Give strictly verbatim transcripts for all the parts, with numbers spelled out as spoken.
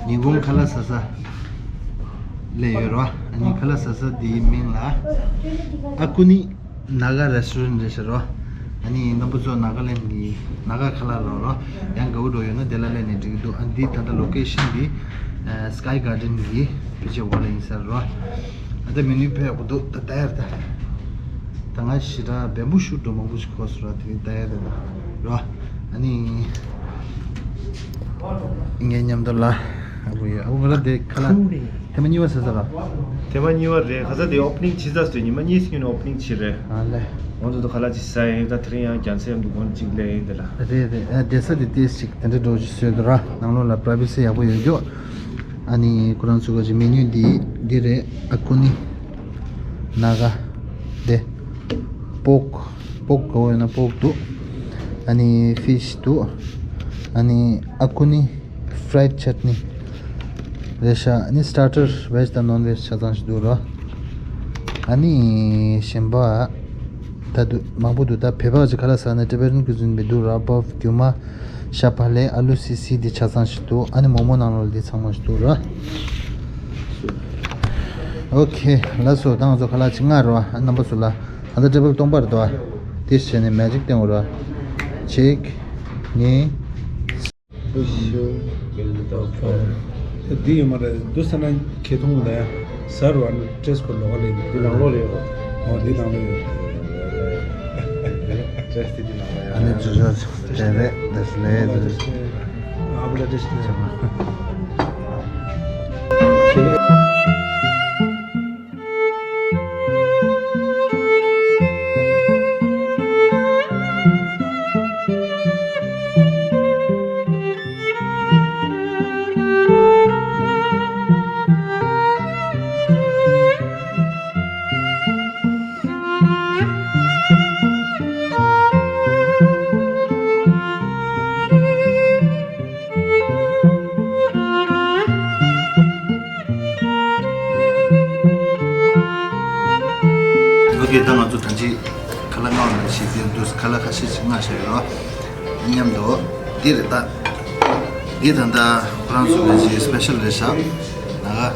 ཉིན་གུང་ཁ་ལག་ཟ་ས་སླེབས་ཡོད་རོ། ཨ་ནི་ཁ་ལག་ཟ་ས་དེའི་མིང་ལ་ཨ་ཀུ་ནི་ནཱ་ག་རེ་སི་ཊོ་རན་རེད་ཟེར་རོ། ཨ་ནི་རྣམ་པ་ཚོ་ནཱ་ག་ལེན་གྱི་ནཱ་ག་ཁ་ལག་ལོ་རོ། ཡང་དགའ་བོ་འགྲོ་ཡོད་ན་དེ་ལ་སླེབས་ནས་འགྲིག་གི་འདུག་ཨ་འདི་ད་ལྟ་ལོ་ཀེ་ཤན་འདི་སི་ཀའི་གར་ཌེན་གྱི་ཕལ་ཆེར་འོག་ལ་ཡིན་ས་རོ། ཨ་ད་མེ་ནུ་ཕེབས་དགོས་འདུག་ད་ད་ཡར་ད། ད་ང་ཞེ་དྲག་བེམ་བུ་ཤུཊ་འགྲོ་མང་པོ་ཞིག་གོ་སོང་ར། དེ་རིང་ད་ཡར་ད་རོ། ཨ་ནི་ངའི་མཉམ་དུ་ལ་ཨ་བུ་ཡོད། ཨ་བུ་ང་ར་དེ་ཁ་ལག་ཐེངས་མ་གཉིས་པ་ཟ་ས་ར། ཐེངས་མ་གཉིས་པ་རེད། ཁ་ས་དེ་ཨོ་པ་ནིང་བྱེད་ས་སུ་ཉི་མ་གཉིས་སྔོན་ཨོ་པ་ནིང་བྱེད་རེད། ཨ་ལེ། འོ་འདི་དུ་ཁ་ལག་ཅིག་ཟ་ཡིན། ད་དེ་རིང་ཡང་རྒྱལ་སའི་འདུ་ཁང་ཅིག་ལས་ཡིན་དེ་ལ། རེད་རེད། ཨ་བསྡད་ས་དེ་ཏོག་ཙམ་ཅིག་དེ་འདྲ་འགྲོ་ཅིག་བཟོས་འདུག་ར། ནང་ལོགས་ལ་པ་རའི་ཝེ་སི་ཡག་པོ་ཡོད་རྒྱུ། ཨ་ནི་ཁོ་རང་ཚོ་ག་ཅིག་མེ་ནུ་འདི་འདི་རེད། ཨ་ཀུ་ནི་ནཱ་ག་དེ་པོག་པོག་ག་བོ་ཡོད་ན་པོག་འདུག་ཨ་ནི་ཕི་ཤི་འདུག་ཨ་ནི་ཨ་ཀུ་ནི་ཕ་རའེ་ཌི་ཆ་ཊི་ནི་རེད་ཤག་ཨ་ནི་སི་ཊར་ཊར་ཝེ་ཇི་དང་ནོན་ཝེ་ཇི་ཆ་ཚང་ཞིག་འདུག་ར། ཨ་ནི་གཞན་པ་ད་དུ་མང་པོ་འདུག་ད་བོད་པ་ཅིག་ཁ་ལག་ཟ་ན་ཊི་བེ་ཊན་ཀུ་ཛིན་མི་འདུག་ར། བྷབ་རྒྱུ་མ་ཤ་བག་ལེབ་ཨ་ལུ་སི་སི་འདི་ཆ་ཚང་ཞིག་འདུག་ཨ་ནི་མོག་མོག་ནང་ལོགས་འདི་ཚང་མ་ཞིག་འདུག་ར། ཨོ་ཁེ་ལགས་སོ། ད་ང་ཚོ་ཁ་ལག་ཅིག་མངགས་རོགས། ཨ་རྣམ་པ་ཚོ་ལ་ད་ལྟ་ཊེ་བལ་སྟོང་པ་རེད་དོ། དེ་བྱས་ནས་མེ་ཇིག་བསྟན་འོ་ར། གཅིག་གཉིས། འདི་ཡོད་མ་རེད། འདུག་ས་ན་ཁེ་ཐོང་ད་ཡ་ཟར་བ་ནི་ཏྲེས་ཁོ་ལོག་ལེ། འདི་ནང་ལོགས་ལེ་ཡོད། ཨོ་འདི་ནང་ལོགས་ཡོད། ཏྲེས་དེ་འདི་ནང་ལོགས་ཡོད། ཨ་ནི་ཅུ་ཅུ་དེ་རེད། དེ་ལེ་དེ། ཨ་བུ་ལ་ཏྲེས་དེ། ཨོ་ཁེ། ད་ང་ཚོ་ད་ཅི་ཁ་ལག་མངགས་ནས་ཤི་དེ་འདུག་ཁ་ལག་ཁ་ཤས་ཤིག་མངགས་བཞག་ཡོད་རོ། མཉམ་དུ་འདི་རེད་ད། འདི་ད་ལྟ་ཁོ་རང་ཚོ་གི་ཅི་སི་པེ་ཤལ་རེད་ཤག་ནཱ་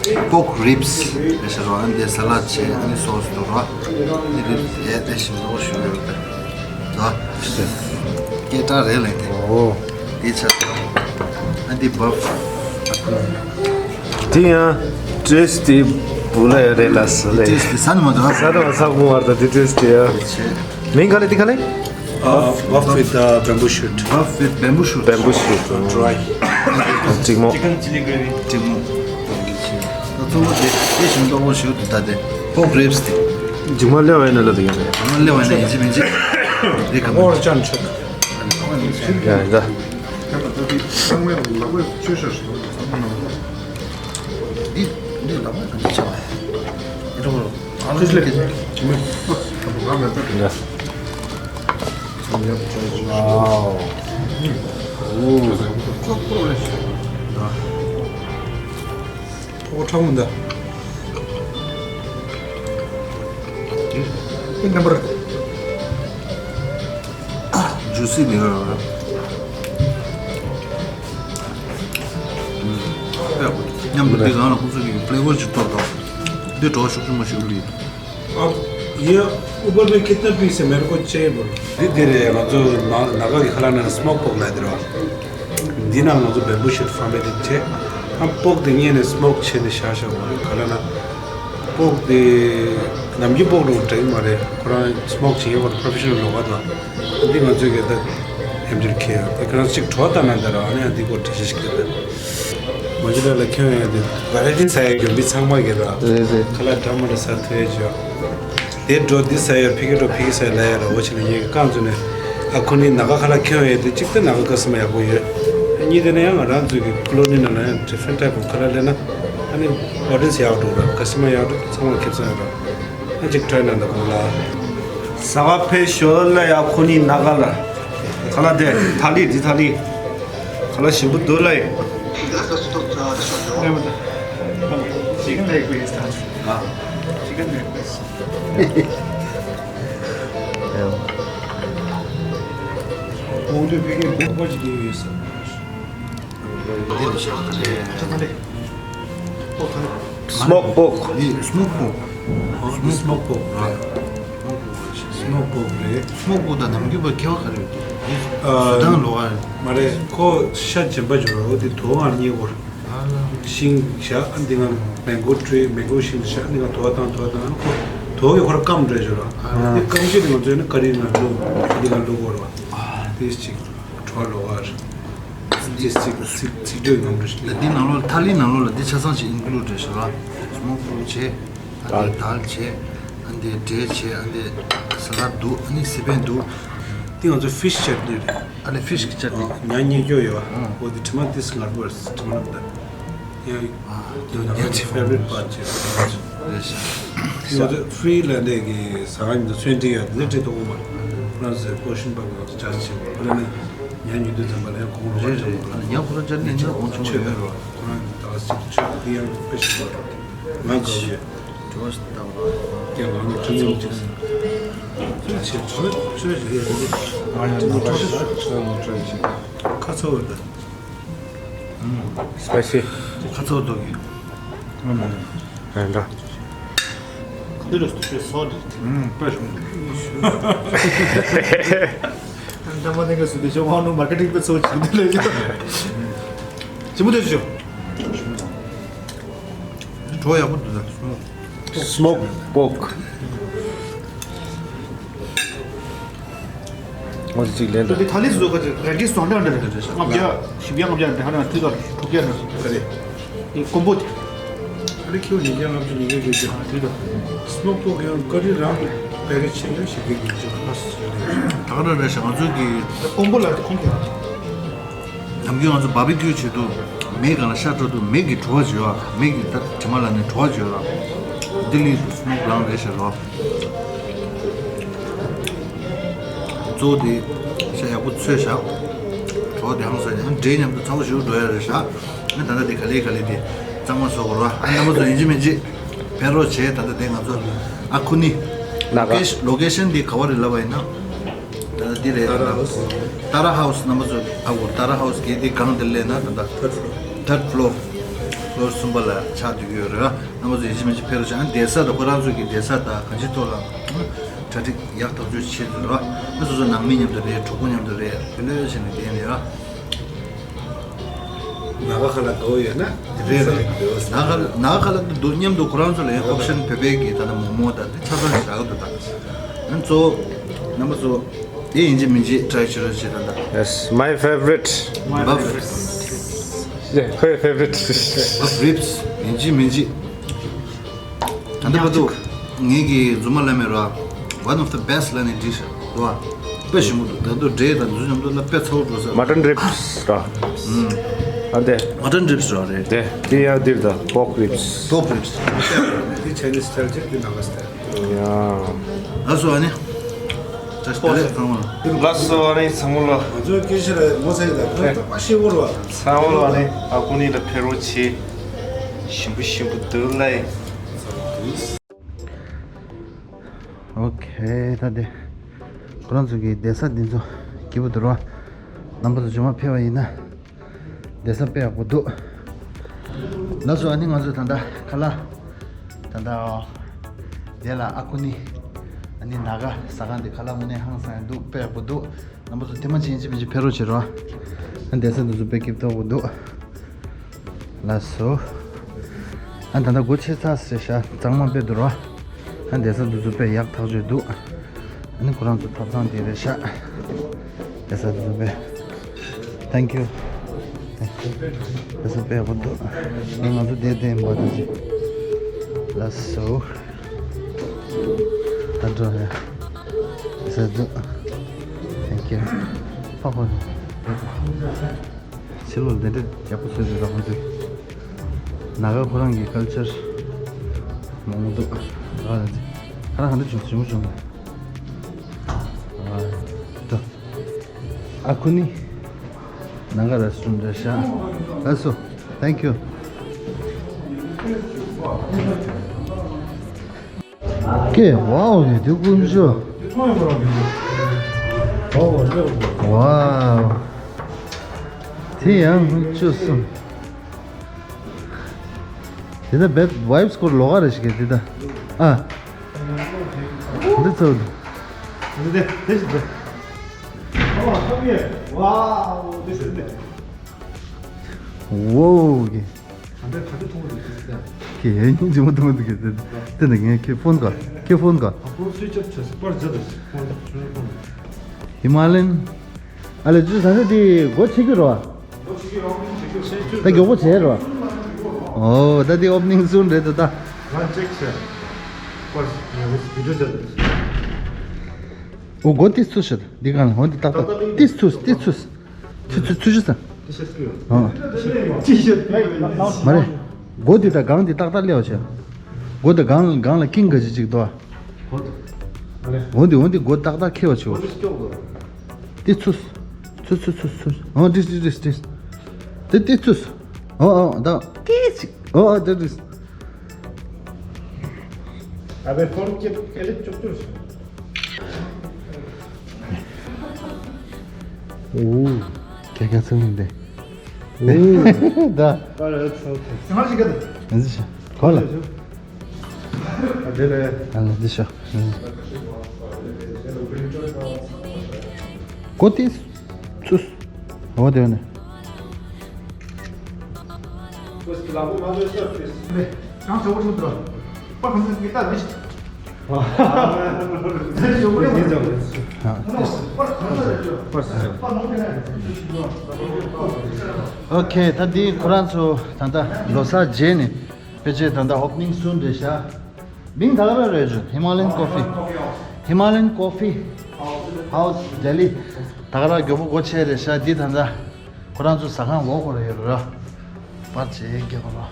ག་པོག་རིབ་སི་རེད་ཤག་རོ། ཨ་ནི་འདི་ས་ལད་བྱས། ཨ་ནི་སོ་སི་འདུག་རོ། འདི་རིབ་སི་ཡས་དེ་ཞིམ་པོ་ཞུ་ཡོད་རེད་ད། སྐད་གྲགས་རེད་ལས་དེ། ཨོ། དེ་ཆ་ཨ་འདི་བབ། དེ་ཡང་ཏྲེས་དེ་བུ་ལ་ཡོད་རེད་ལ་ཟེར་ལས། ཏྲེས་དེ་ས་ནི་མ་འདུག་ས་ནི་མ་ས་བུ་བར་ད་དེ་ཏྲེས་དེ་ཡ། དེ་ཆེ། མིང་ག་ལེ་དེ་ག་ལེ། Buff, buff with uh, bamboo shoot. Buff with bamboo shoot. Bamboo shoot. Dry. Jigmo. Chicken chili gravy. Jigmo. ད་གཙོ་བོ་དེ་དེ་བཞིན་གཙོ་བོ་ཞུ་དུ་ད་དེ་པོག་རིབ་སི་དེ། ཇུ་མ་ལེ་བ་ཡིན་ན་ལ་དེ་ཡིན་རེད། ཇུ་མ་ལེ་བ་ཡིན་ན་ཡིན་གཅིག་མིན་གཅིག་རེད་ག་མོ། ཨོར་ཅན་ཆོད། ཡ་ཡ། འདི་འདི་ལ་མ་གང་ཅི་ཆ་བ་ཡ། འདི་འགྲོ་ཨ་ལོ་ཅི་ལེ། ཇུ་མ། ཡ། ཝའོ། ཨོ། ཨོ་ཁྲ་མོ་འདི། ཨེ་རྣམ་པར། ཇུ་སི་ནི་ར། མཉམ་དུ་འདི་རང་ལ་ཁོང་ཚོ་གི་ཕི་ལེ་ཝར་ཅིག་ཐོབ་དང་། འདི་གྲོགས་ཤུགས་ཆུང་མ་ཞིག་ལི། अब ये ऊपर में कितना पीस है मेरे को चाहिए बोलो। འདི་འདི་རེད། ང་ཚོ་ནཱ་ག་གི་ཁ་ལག་ནང་སི་མོག་པོག་ལབ་དེ་རེད་བ། འདི་ནང་ང་ཚོ་བེམ་བུ་ཤུཊ་ཕར་མེན་ཊེཌ་བྱས། ཨ་པོག་དེ་ངེད་ནས་སི་མོག་བྱས་ནས་བཞག་བཞག་པ་རེད། ཁ་ལག་ན་པོག་དེ་ནམ་རྒྱུན་པོག་འགྲོ་དྲན་གི་མ་རེད། ཁོ་རང་སི་མོག་བྱེད་ཡོད་པ་རེད། པོ་རོ་ཕེ་ཤ་ནལ་ལོག་པ་དང་། འདི་ང་ཚོས་གི་ད་ཧེམ་ཇར་ཁེ་ཡོད། ད་ཁྱེད་རང་ཅིག་བྲོ་ལྟ་ན་འདི་ར། ཨ་ནི་ཡང་འདི་སྐོར་འགྲེལ་བཤད་ཞིག་བརྒྱབ་པས། མ་ཇུ་ལ་ལ་ཁྱོད་ཡང་འདི་ཝེ་རའི་ཊི་ཟ་ཡ་ཡོད་མི་ཚང་མ་གི་ར། རེད་རེད། ཁ་ལག་འདྲ་མི་འདྲ་ཟ་ཐུབ་ཡ་ཅིག་ཡོད། དེ་འགྲོ་འདི་ཟ་ཡ་ཕི་གི་འགྲོ་ཕི་གི་ཟ་ཡ་ལ་ཡ་ར། འོ་ཆི་ནས་ངས་གི་རྐང་བཙུགས་ནས་ཨ་ཁུ་ནི་ནཱ་ག་ཁ་ལག་ཁྱོད་ཡོད་དེ་གཅིག་ཏུ་ནཱ་ག་ཀ་སི་མ་ཡག་པོ་ཡོད། གཉིས་དེ་ནས་ཡང་ང་རང་ཚོའི་གི་ཀོ་ལོ་ནི་ནང་ལ་ཡང་ཌི་ཕ་རེན་ཊི་ཊའིབ་ཨོཕ་ཁ་ལག་ལེན་ན་ཨ་ནི་ཨོ་ཌི་ཡེན་སི་ཡག་འགྲོ་ར། ཀ་སི་མ་ཡག་འགྲོ། ཚང་མ་ཁེ་བཟང་ཡོད་ར། ཨ་ཅིག་ཊྲའི་གནང་དང་གོང་ལ། ཟ་བ་ཕེབས་ཤོག་ལ་ཡ། ཁོ་ནི་ནཱ་ག་ལ་ཁ་ལག་དེ་ཐ་ལི་འདི་ཐ་ལི་ཁ་ལག་ཞིམ་པོ་འདུག་ལ་ཡ། Chicken leg piece. ཨ། Chicken leg piece. ཨོ་འདི་ཕ་གིའི་སྦུག་པ་ཅིག་ཡོད་ས། Smoke pork. Smoke pork. Smoke pork རེད། Smoke pork རེད། Smoke pork ད་ནམ་རྒྱུན་པ་ཁྱད་པར་ག་རེ་ཡོད་དེ། ཨ། སུ་དང་ལོ་ག་རེད། མ་རེད། ཁོ་ཤ་རྗེན་པ་འཇོག་རོགས་དེ་དོ་ང་གཉིས་སྐོར། ཤིང་བཞག་ཨ་འདི་ང་mango tree mango ཤིང་བཞག་ཨ་འདི་ང་དོ་བ་དང་དོ་བ་དང་ཁོ་དོ་གི་ཁོ་ར་སྐམ་འདྲ་འཇོག་རོགས། དེ་སྐམ་ཤོས་དེ་ང་ཚོས་ནི་ཀ་རི་ང་བླུག་ཨ་འདི་ང་བླུག་དགོས་རོགས། དེ་གཅིག་བྲོ་ལོ་ག་རེད། ཅི་ཅི་ཅི་ཅི་ཡོད་ནམ་རེད། འདི་ནང་ལོགས་ལ་ཐ་ལིའི་ནང་ལོགས་ལ་འདི་ཆ་ཚང་ཞིག་include རེད་ཤག་ལ། Smoke pork བྱས། ཨ་འདི་དལ་བྱས། ཨ་འདི་འབྲས་བྱས། ཨ་འདི་ས་ལད་འདུག་ཨ་ནི་སི་པན་འདུག་འདི་ང་ཚོ་fish chutney རེད། ཨ་ནི་fish chutney ཉ་གཉིས་སྐྱོ་ཡོད། འོ་འདི་དྲི་མ་ཏིས་ངར་པོ་རེད། དྲི་མ་ནག་ད། ཡང་། ཨ་འདི་ང་ཚོ་favorite part བྱས། རེད་ཤག་འདི་ང་ཚོ་free ལ་འདས་ཀྱི་ཟ་ཁང་ཉི་ཚོ་ཚོན་ཁྲི་ཡ་འདི་ཁྲི་ཐོག་མ། ཁོ་རང་ཚོའི་portion བབས་ང་ཚོ་ཅར་བྱས། ཁོ་རང་ནི། ཉ་ཉུ་དུས་ཙམ་པ་ལ་ཡང་ཁོང་རོགས་རེད་རེད། ཉ་ཁོ་རང་ཅར་ནས་ཉ་ཁོང་ཆུང་མ་ཡོད་རོགས། ཁོ་རང་ད་ཅིག་ཆོས་དེ་ཡང་དཔེ་ཞིག་པ་རོགས། ང་དགའ་བོ་ཡོད། དྲི་བ་ཞིག་བཏང་རོགས། ཀྱང་ང་ནི་ཁྲིམས་ཡོང་ཅིག་ཟེར། ཆོས་བྱེད་ཆོས་ཆོས་རེད་རེད། ང་ཡང་ནང་པ་ཞིག་ཆོས་ངོ་སྤྲོད་ཅིག་ཁ་ཚ་བོ་རེད། Spicy. ཁ་ཚ་བོ་འདུག་གི་ཨ་མ་ལ། ཨ་འདྲ། འདི་རུ་སྟུ་ཤོས་སོ་འདི། ཨུམ། དཔེ་ཞུ། འདྲ་མ་ནས་ག་སུ་དེ་ཤོ་ཧོ་ནུ་མར་ཀེ་ཊིང་པེ་ཚོ་ཆུ་འདི་ལས་ཅི། ཅི་མོ་དེ་ཤོ། གྲོ་ཡག་པོ་འདུག་ད། Smoke pork. ང་ཚོ་གཅིག་ལེན་དང་། དེ་ཐ་ལི་སི་བཟོ་ག་ཅིག་ར་གི་སོང་འདྲ་འདྲ་རེད། ལྔ་བརྒྱ་བཞི་བརྒྱ་ལྔ་བརྒྱ་འདི་ཧ་ན་ཐུག་ད་དྲུག་བརྒྱ་འདྲ་རེད། ཨ་རེ་ཀོམ་པོ་དེ། ཨ་རེ་ཁྱོད་ཉིས་བརྒྱ་ལྔ་བཅུ་ཉིས་བརྒྱ་བརྒྱད་ཅུ། ཨ་ཐུག་ད། Smoke pork ཡང་ཀ་རི་རང་པེ་ཀེ་ཇི་བྱས་ནས་བཞི་བརྒྱ་བརྒྱད་ཅུ། ད་ག་རང་རེད་ཤག་ང་ཚོ་གི་ཀོམ་པོ་ལ་དེ་ཁོང་གི། ནམ་རྒྱུན་ང་ཚོ་བྷར་བི་ཁྱུ་བྱེད་དུས་མེ་སྒང་ལ་ཤ་སྤྲོད་དུས་མེ་གི་བྲོ་བ་བྱོས་ཨ། མེ་གི་ད་དྲི་མ་ལ་ནི་བྲོ་བ་བྱོས་ཨ། ལྡི་ལི་སྨུག་ལང་རེད་ཤག་རོ། གཙོ་བོ་དེ་ཤ་ཡག་པོ་ཚོས་བཞག་བྲོ་བ་དེ་ཧང་སང་ཡང་འབྲས་མཉམ་དུ་ཚ་བོ་ཞིག་འགྲོ་ཡ་རེད་ཤག་ཨ་ད་ལྟ་དེ་ག་ལེ་ག་ལེ་དེ་གཙང་མ་བཟོ་དགོས་རོ། ཨ་རྣམ་པ་ཚོ་ཡིན་གཅིག་མིན་གཅིག་ཕེབས་རོགས་བྱེད། ད་ལྟ་དེ་ང་ཚོ་ཨ་ཁུ་ནི་ལོ་ཀེ་ཤ་ལོ་ཀེ་ཤན་དེ་ག་བ་རེད་ལབ་པ་ཡིན་ན། ད་ལྟ་འདི་རེད། ཏཱ་ར་ཧའུ་སི། ཏཱ་ར་ཧའུ་སི་རྣམ་པ་ཚོ་ཨ་འོ་ཏཱ་ར་ཧའུ་སི་གི་འདི་སྒང་འདིར་སླེབས་ན་ད་ལྟ་third floor floor གསུམ་པ་ལ་ཆགས་བསྡད་ཀྱི་ཡོད་རེད། རྣམ་པ་ཚོ་ཡིན་གཅིག་མིན་གཅིག་ཕེབས་རོགས་བྱེད། ཨ་བསྡད་ས་དང་ཁོ་རང་ཚོ་གི་བསྡད་ས་དང་གང་ཅིའི་ཐོག་ལ་གྲ་སྒྲིག་ཡག་ཐག་ཆོད་བྱེད་དགོས་རེད། ཨ་སོ་སོ་ནང་མི་མཉམ་དུ་རེད། གྲོགས་པོ་མཉམ་དུ་རེད། ལྷོད་ལྷོད་བྱས་ནས་བསྡད་ནས་ཨ། ནཱ་ག་ཁ་ལག་དགའ་བོ་ཡོད་ན། རེད་རེད། ནཱ་ག་ནཱ་ག་ཁ་ལག་དེ་འདུག་མཉམ་དུ་ཁོ་རང་ཚོ་ལ་ཡང་ཨོབ་ཤན་བོད་པའི་གི་ད་ལྟ་མོག་མོག་དང་དེ་ཆ་ཚང་ཞིག་རག་གི་འདུག་ད་ཨ་ནི་གཙོ་བོ་རྣམ་པ་ཚོ་དེ་ཡིན་གཅིག་མིན་གཅིག་ཊི་རའི་བྱེད་རོགས་བྱེད་ད་ད། Yes, my favorite. Buff. Yeah, her favorite. Buff ribs. ཡིན་གཅིག་མིན་གཅིག་ད་ལྟ་བར་དུ་ངེད་ཀྱི་རྫུན་མ་ལབ་མེད་རོ། One of the best ལབ་ནས་dish རོ། དཔེ་ཞིམ་པོ་འདུག་ད་དུང་འབྲས་དང་འདི་ཚོ་མཉམ་དུ་ལ་དཔེ་ཚ་བོ་འགྲོ་ས། Mutton ribs ར། ཨ་འདི། Mutton ribs ར་རེད། དེ་དེ་ཡང་འདིར་ད་pork ribs། Pork ribs། འདི་Chinese style ཅིག་འདི་Naga style། ཡ། ལགས་སོ་ཨ་ནི། ཅག་ཏུ་ལེ་ཚང་མ་ལ། ལགས་སོ་ཨ་ནི་ཚང་མ་ལ། ང་ཚོའི་སྐད་ཆ་རེད་མོ་ཚེ་ད་ཁོས་ད་པ་ཤི་བོར་བ། ཚང་མ་ལ་ཨ་ནི་ཨ་ཁུ་ནི་ལ་ཕེབས་རོགས་བྱེད། ཞིམ་པོ་ཞིམ་པོ་འདུག་ལེ། ཨོ་ཁེ། ད་དེ་ཁོ་རང་ཚོ་གི་བསྡད་ས་འདི་ཚོ་སྐྱིད་པོ་འདུག་རོ། རྣམ་པ་ཚོ་ཇོ་མ་ཕེབས་པ་ཡིན་ན་བསྡད་ས་དཔེ་ཡག་པོ་འདུག་ལགས་སོ་ཨ་ནི་ང་ཚོ་ད་ལྟ་ཁ་ལག་ད་ལྟ་དེ་ལ་ཨ་ཁུ་ནི་ཨ་ནི་ནཱ་ག་ཟ་ཁང་དེ་ཁ་ལག་དངོས་གནས་ཧང་སང་ཡང་འདུག་དཔེ་ཡག་པོ་འདུག་རྣམ་པ་ཚོ་ཐེངས་མ་གཅིག་ཡིན་གཅིག་མིན་གཅིག་ཕེབས་རོགས་བྱེད་རོགས། ཨ་བསྡད་ས་འདི་ཚོ་དཔེ་སྐྱིད་པོ་འདུག་ལགས་སོ། ཨ་ད་ལྟ་སྒོ་ཕྱེ་ཚར་ཟེར་ཤག་གཙང་མ་དཔེ་འདུག་ར། ཨ་བསྡད་ས་འདི་ཚོ་དཔེ་ཡག་ཐག་ཆོད་འདུག་ཨ་ནི་ཁོ་རང་ཚོ་ཐབ་ཚང་དེ་རེད་ཤག་བསྡད་ས་འདི་ཚོ་དཔེ། Thank you. Thank you. བསྡད་ས་དཔེ་ཡག་པོ་འདུག་ཨ་ནི་ང་ཚོ་བསྡད་བསྡད་ཡིན་པ་དེ་ཅི། ལགས་སོ། ད་འགྲོ་ཡ། བསྡད་ས་འདུག Thank you. ཕ་ཁོ། ཕྱི་ལོགས་ལ་དེ་འདྲ་ཡག་པོ་བཟོས་འདུག་ད་ཁོང་ཚོས། ནཱ་ག་ཁོ་རང་གི་ཁལ་ཆར་མང་པོ་འདུག་ཨ་ལ་ཁ་ར་ག་འདྲ་བྱུང་བྱུང་བྱུང་། ཨ་ཏོ། ཨ་ཁུ་ནི་ནཱ་ག་རེ་སི་ཊོ་རན་ཊི་རེད་ཤག་ལགས་སོ། Thank you. ཀེ་ཝའོ་ནི་དེ་ཀུན་ཅོ། ཝའོ། དེ་ཡང་ཀུན་ཅོ་གསུམ། དེ་ད་བེབ་ཝའིབ་སི་སྐོར་ལོགས་ཀ་རེ་ཞིག་གི་དེ་ད། ཨ། འདི་ཚོ། འདི་དེ་དེ་ཞིག་འདི། ཨོ་ཧ་པི། ཝའོ། འདི་ཞིག་འདི། ཝོ་གི། ག་འདྲ་ག་འདྲ་མཐོང་གི་འདུག་ཟེར། ཁྱེད་ཡན་སྙིང་རྗེ་མོ་མཐོང་གི་འདུག་གི་དེ་དེ་ནས་ངས་ཁྱེད་ཕོན་ག་ཁྱེད་ཕོན་ག་ཨ་ཕོན་སུའི་ཆབ་ཆ་སུ་པར་ཇ་དུ་ཕོན་ཕོན་ཕོན། ཧི་མ་ལ་ཡན། ཨ་ལེ་ཇུ་ས་ས་དེ་སྒོ་ཕྱེ་རྒྱུ་རོ། ད་མགྱོགས་པོ་བྱས་རོ། ཨོ་ད་དེ་ཨོ་པ་ནིང་སུན་རེད་ད་ད། རང་ཅེག་བྱས། པར་ངས་བི་ཌིའོ་ཇ་དུ། ཨོ་སྒོ་ཏིས་ཚུ་ཤད་འདི་གང་ལ་ཧོན་འདི་ཏག་ཏག་ཏིས་ཚུ་ཏིས་ཚུ། ཚུ་ཚུ་ཚུ་ཤི་ས། ཨ། མ་རེད། སྒོ་འདི་དང་སྒང་འདི་ཏག་ཏག་སླེབས་བྱས། སྒོ་དང་སྒང་སྒང་ལ་ཀིང་ག་ཅི་ཅིག་འདུག་ཨ། འོ་འདི་འོ་འདི་སྒོ་ཏག་ཏག་ཁེལ་བ་བྱས། འདི་ཚུ། ཚུ་ཚུ་ཚུ་ཚུ། འོ་འདི་འདི་འདི་འདི། འདི་འདི་ཚུ། འོ་འོ་ད། ཏིས་ཅིག་འོ་འོ་འདི་འདི། ཨ་བའི་ཕོར་ཀེབ་ཀེ་ལེ་ཅོག་ཅོག་ཞིག་ཨོ། ཁྱེད་ཁ་ཚུགས་མིན་ཏེ། ཨོ། ད། ཨ་རེ་ཚོ་ཚོ། ང་ཞིག་ག་ད། ང་ཞིག་ག་ལ། ཨ་དེ་ལས། ཨ་ལ་འདི་ཤོག་གོ་ཏི་ཚུ། འོ་དེ་ནས། ཨོ་ཁེ། ད་འདི་ཁོ་རང་ཚོ་ད་ལྟ་ལོ་གསར་རྗེས་ནས་ཕལ་ཆེར་ད་ལྟ་ཨོ་པ་ནིང་སུན་རེད་ཤག་མིང་ད་ག་རང་རེད་ཇུ། ཧི་མ་ལ་ཡན་ཀོ་ཕི། ཧི་མ་ལ་ཡན་ཀོ་ཕི་ཧའུ་སི་ལྡི་ལི། ད་ག་རང་མགྱོགས་པོ་སྒོ་ཕྱེ་རེད་ཤག་འདི་ད་ལྟ་ཁོ་རང་ཚོ་ཟ་ཁང་འོག་ཁོ་ར་ཡོད་རེད། པར་ཆས་རྒྱག་གོ་ར།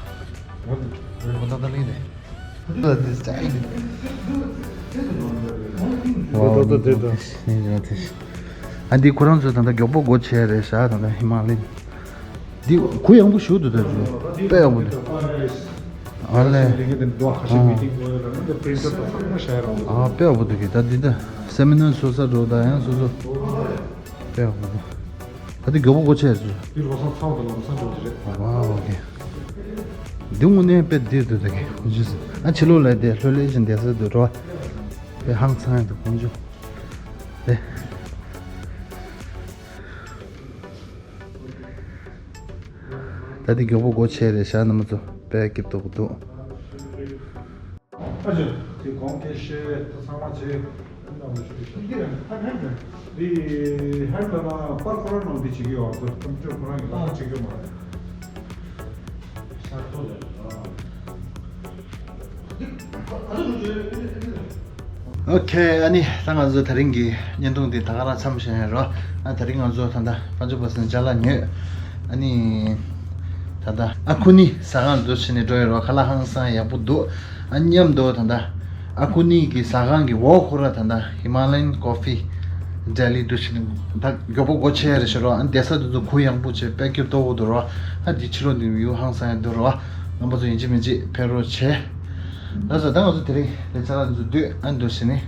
ཁོ་ད་ད་ལིང་རེད། ད་ད་ད་ད། ཨ་འདི་ཁོ་རང་ཚོ་ད་ལྟ་མགྱོགས་པོ་སྒོ་ཕྱེ་རེད་ཤག་ད་ལྟ་ཧི་མ་ལ་ཡན། འདི་གུ་ཡངས་པོ་ཞིག་འདུག་ད་ཅུ། དཔེ་ཡག་པོ་འདུག་ཨ་ལས། ཨ། ཨ་དཔེ་ཡག་པོ་འདུག་གི་ད་འདི་ད་སེ་མི་ནར་སོ་ས་འགྲོ་ད་ཡང་སོ་སོ། དཔེ་ཡག་པོ་འདུག་ད་འདི་མགྱོགས་པོ་སྒོ་ཕྱེ་རེད་ཅུ། འདི་ལོ་གསར་ཚང་དང་ལོ་གསར་འགྲོ་གི་རེད། ཨ་ཨོ་ཁེ། འདི་དངོས་གནས་དཔེ་འདི་འདུག་ད་གི་ཨ་ཕྱི་ལོགས་ལ་དེ་ལྷོད་ལྷོད་བཞིན་བསྡད་ས་འདུག་རོ། དཔེ་ཧང་སང་ཡག་འདུག་ཁོང་ཚོ། དེ། ད་འདི་མགྱོགས་པོ་སྒོ་ཕྱེ་རེད་ཤག་རྣམ་པ་ཚོ། དཔེ་སྐྱིད་པོ་འདུག་ཨ་ཅེ། དེ་གོང་དེ་བཤད་ད་ཚང་མ་བྱས། འདི་ཧན་ད་ན་པར་ཁོ་རང་ནང་འདི་བྱེད་ཀྱི་ཡོད་ཨ་ཚོ་ཀམ་པུ་ཊར་ཁོ་རང་གི་ལག་པ་བྱེད་ཀྱི་ཡོད་མ་རེད། ཨོ་ཁེ། ཨ་ནི་ད་ང་ཚོ་དེ་རིང་གི་བརྙན་ཐུང་འདི་ད་ག་རང་མཚམས་བཞག་ཡིན་རོ། ཨ་དེ་རིང་ང་ཚོ་ད་ལྟ་པཱན་ཇུ་བ་སན་ཅ་ལག་ཉོས། ཨ་ནི་ད་ལྟ་ཨ་ཁུ་ནི་ཟ་ཁང་འདུག་བྱས་ནས་འགྲོ་ཡིན་རོ། ཁ་ལག་ཧང་སང་ཡག་པོ་འདུག་ཨ་མཉམ་དུ་ད་ལྟ་ཨ་ཁུ་ནི་གི་ཟ་ཁང་གི་འོག་ཁོ་ར་ད་ལྟ་ཧི་མ་ལ་ཡན་ཀོ་ཕི་ལྡི་ལི་འདུག་བྱས་ནས་ད་མགྱོགས་པོ་སྒོ་ཕྱེ་རེད་ཤག་རོ། ཨ་བསྡད་ས་དེ་ཚོ་གུ་ཡངས་པོ་བྱས་དཔེ་སྐྱིད་པོ་འདུག་རོ། ཨ་འདི་ཕྱི་ལོགས་འདི་ཡུལ་ཧང་སང་ཡག་འདུག་རོ། རྣམ་པ་ཚོ་ཡིན་གཅིག་མིན་གཅིག་ཕེབས་རོགས་བྱེད། ལགས་སོ། ད་ང་ཚོ་དེ་རིང་ལས་ཚར་ལ་འདུག་དུས་ཨ་འདུག་བྱས་ནས་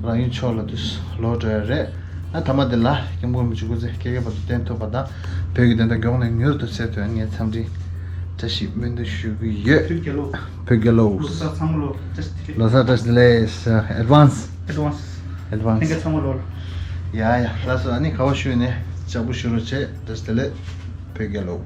རང་ཡུལ་ཕྱོགས་ལ་འདུག་ལོག་འགྲོ་ཡ་རེད། ཨ་མཐའ་མ་དེ་ལ་སྐྱབས་མགོན་རིན་པོ་ཆེ་སྐུ་ཚེ་བསྐལ་བརྒྱའི་བར་དུ་བརྟན་ཐུབ་པ་དང་བོད་ཀྱི་བདེན་མཐའ་མགྱོགས་ནས་མྱུར་དུ་གསལ་ཐུབ་ཡ་ངས་འཚམས་འདྲི་བཀྲ་ཤིས་སྨོན་འདུན་ཞུ་གི་ཡོད། བོད་རྒྱལ་ལོ། བོད་རྒྱལ་ལོ། ལོ་གསར་ཚང་མ་ལོ་བཀྲ་ཤིས་བདེ་ལེགས། ལོ་གསར་བཀྲ་ཤིས་བདེ་ལེགས། ཨེཌ་ཝན་སི། ཨེཌ་ཝན་སི། ཨེཌ་ཝན་སི། ལྷན་རྒྱས་ཚང་མ་ལོ། ཡ་ཡ། ལགས་སོ། ཨ་ནི་ཁ་བ་ཞུས་ནས་ལྕགས་པོ་ཞུ་རོགས་བྱེད། བཀྲ་ཤིས་བདེ་ལེགས། བོད་རྒྱལ་ལོ།